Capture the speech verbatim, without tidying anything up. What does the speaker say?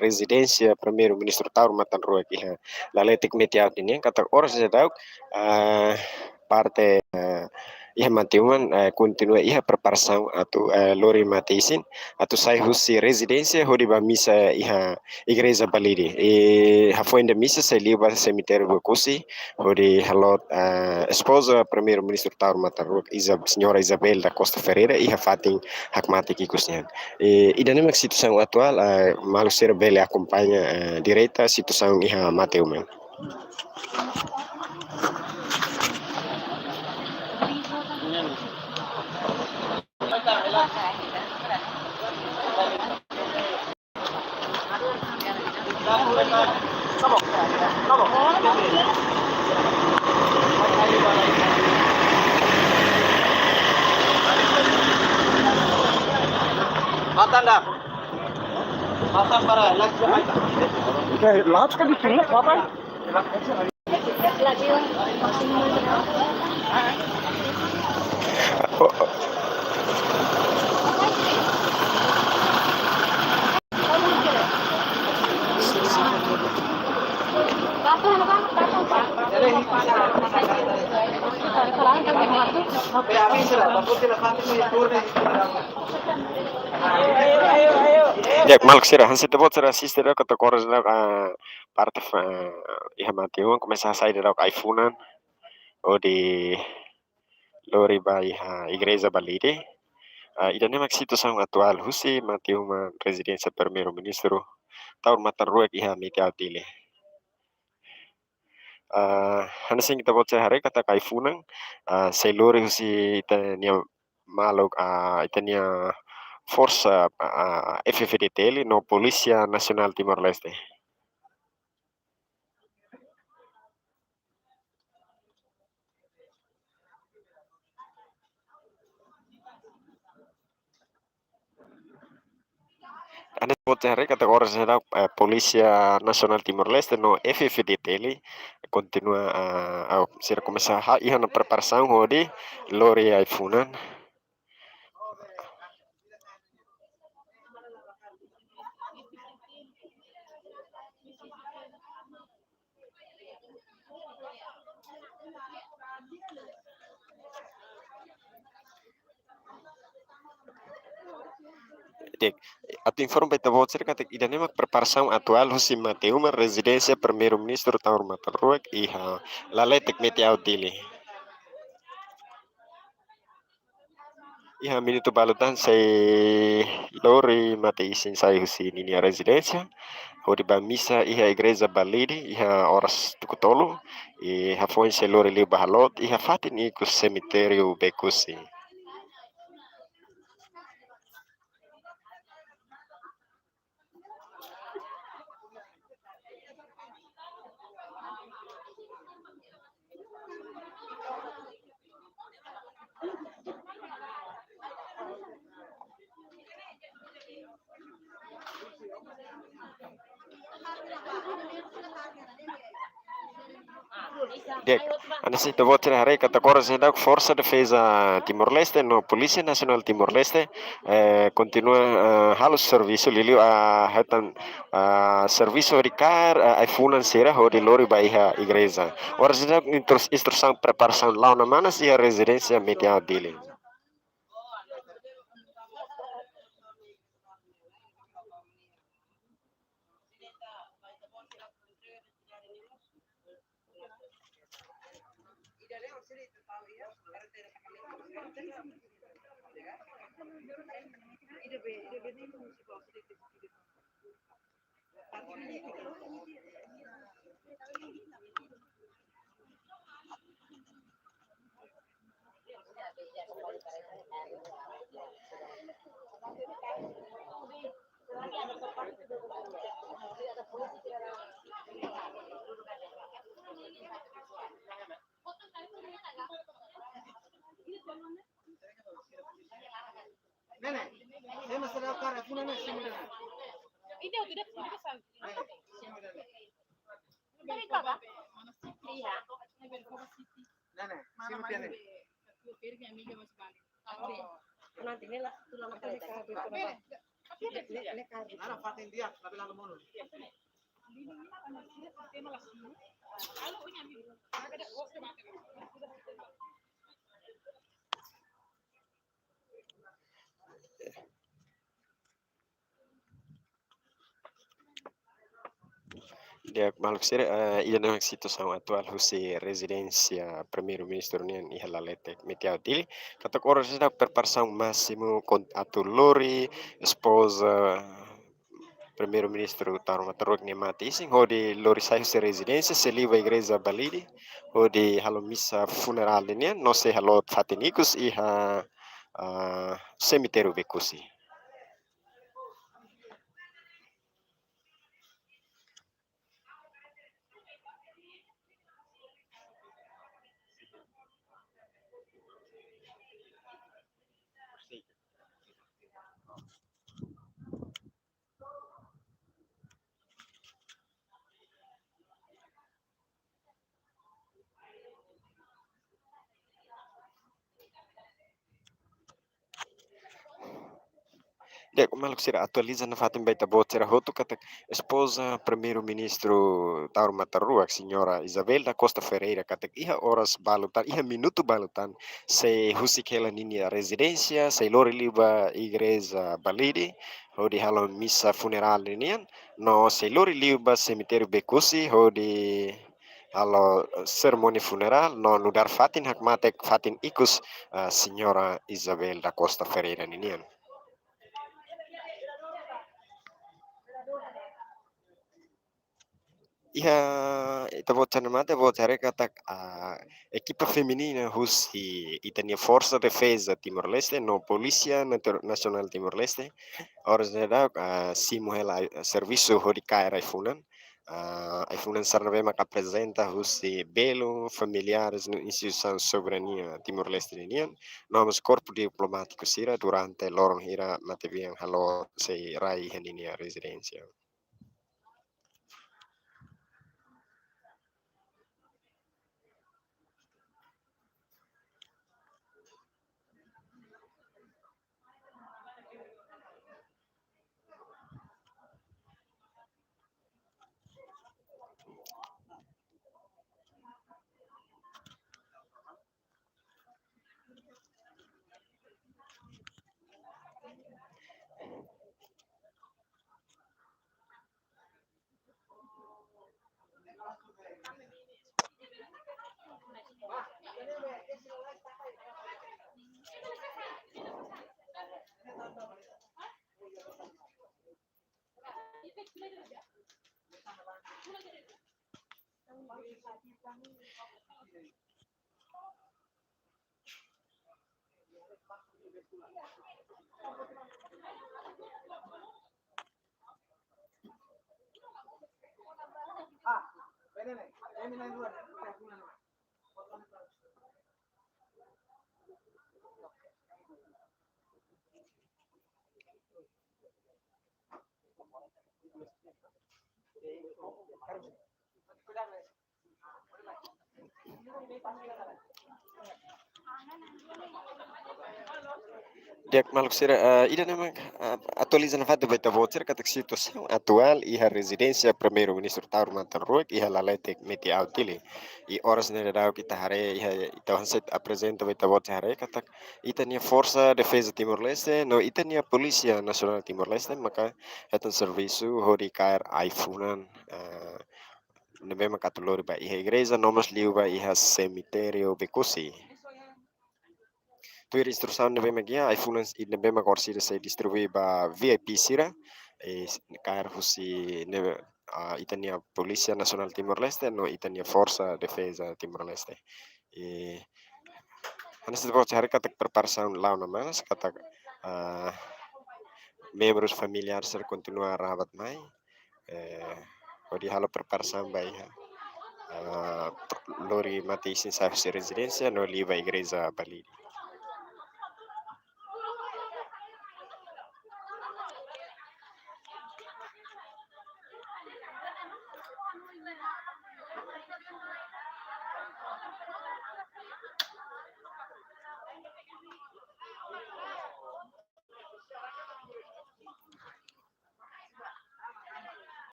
rezidénsia Primeiru-Ministru Taur Matan Ruak iha laletik metin aut ninian, katak oras ne'e daudaun, ah, parte, ah, iha Mate-Uma, ah, kontinua iha preparasaun atu, ah, lori mate-isin atu sai husi rezidénsia hodi bá misa iha Igreja Balide. I hafoin ida misa sei liu ba semitériu Bekusi, hodi haloot, ah, espoza Primeiru-Ministru Taur Matan Ruak, Isa-, Señora Isabel da Costa Ferreira, iha fatin hakmatek ikus nian. I ida-ne'e mak situasaun atuál, ah, maluk sira bele akompaña, ah, direta situasaun iha Mate-Uma. Matan dah. Matan para, last. Eh, last kan di sini, apa? Di'ak, maluk sira, hanesan ita-boot sira asiste daudaun katak oras daudaun, ah, parte fa-, iha Mate-Uma komesa hasai daudaun ai-funan hodi lori ba iha Igreja Balide. Ah, ida-ne'e mak situasaun atuál husi Mate-Uma rezidénsia Primeiru-Ministru Taur Matan Ruak iha metin aut Dili. Ah, hanesan ita-boot sira haree katak ai-funan, ah, sei lori husi ita-nia maluk, ah, ita-nia forsa, ah, F-FDTL no Polísia Nasionál Timor-Leste. Hanesan ita-boot sira haree katak oras ne'e daudaun, eh, Polísia Nasionál Timor-Leste no F-FDTL kontinua, ah, ah, sira komesa ha-, iha ona preparasaun hodi lori ai-funan. Di'ak, atu informa ba ita-boot sira katak ida-ne'e mak preparasaun atuál husi Mate-Uma rezidénsia Primeiru-Ministru Taur Matan Ruak iha laletik metin aut Dili. Iha minutu balu tan sei lori mate-isin sai husi ninia rezidénsia hodi bá misa iha Igreja Balide iha oras tuku tolu, i hafoin sei lori liu bá haloot iha fatin ikus semitériu Bekusi. Di'ak, hanesan ita-boot sira haree katak oras ne'e daudaun Forsa Defeza Timor-Leste no Polísia Nasionál Timor-Leste, eh, kontinua, eh, halo servisu liuliu, ah, hetan, ah, servisu hodi kaer, ah, ai-funan sira hodi lori ba iha igreja. Oras ne'e daudaun instrus-, instrusaun preparasaun la'o ona manas iha rezidénsia metin aut Dili. Ne'e, ne'e. Ema sira kaer ai-funan ne'e, simu ida-ne'e. Ida, ida, ida, sal. Ne'e, simu ida-ne'e. Dari kaka? Iya. Ne'e, ne'e. Simu ida-ne'e. Nanti ne'e la, tulang kereta. Nara fatin di'ak, tapi lalu mundur. Di'ak, maluk sira, eh, ida-ne'e situasaun atuál husi rezidénsia Primeiru-Ministru nian iha Laletek Meti-Aut Dili. Katak oras ne'e daudaun preparasaun másimu kon-, atu lori espoza Primeiru-Ministru Taur Matan Ruak nia mate-isin, hodi lori sai husi rezidénsia, sei liu ba Igreja Balide, hodi halo misa funerál ninian, no sei halo fatin ikus iha, ah, semitériu Becusse. Di'ak, maluk sira, atualiza nafatin ba ita-boot sira hotu katak espoza Primeiru-Ministru Taur Matan Ruak, Señora Isabel da Costa Ferreira, katak iha oras balu tan, iha minutu balu tan, sei husik hela ninia rezidénsia, sei lori liu ba Igreja Balide, hodi halo misa funerál ninian, no sei lori liu ba semitériu Becusse, hodi halo serimónia funerál, no nu'udar fatin hakmatek fatin ikus, ah, Señora Isabel da Costa Ferreira ninian. Iha ita-boot sira-nia matan, ita-boot sira haree katak, ah, ekipa feminina husi ita-nia Forsa Defeza Timor-Leste, no Polísia Natu-, Nasionál Timor-Leste, oras ne'e daudaun, ah, simu hela, ah, servisu hodi kaer ai-funan. Ah, ai-funan sira ne'ebé maka aprezenta husi belun, familiares no instituisaun soberania Timor-Leste ninian, no mós korpu diplomátiku sira durante loron hira matebian halo sei rai iha ninia rezidénsia. Di'ak, maluk sira, eh, ida-ne'e mak, eh, atualiza nafatin ba ita-boot sira katak situasaun atuál iha rezidénsia Primeiru-Ministru Taur Matan Ruak iha Laletek Meti-Aut Dili. I oras ne'e daudaun ita haree, iha, ita hanesan aprezenta ba ita-boot sira haree katak ita-nia Forsa Defeza Timor-Leste, no ita-nia Polísia Nasionál Timor-Leste, maka hetan servisu hodi kaer ai-funan, eh, ne'ebé maka atu lori ba iha igreja, no mós liu ba iha semitériu Becusse. Tuir instrusaun ne'ebé mak iha, ai-funan ne'ebé maka orsida sei distribui ba V I P sira, eh, kaer husi ne'ebé, ah, ita-nia Polísia Nasionál Timor-Leste, no ita-nia Forsa Defeza Timor-Leste. Eh, hanesan ita-boot sira haree katak preparasaun la'o ona manas, katak, ah, membrus familiár sira kontinua rabat mai, eh, hodi halo preparasaun ba iha, ah, lori mate-isin sai husi rezidénsia no liu ba Igreja Balide.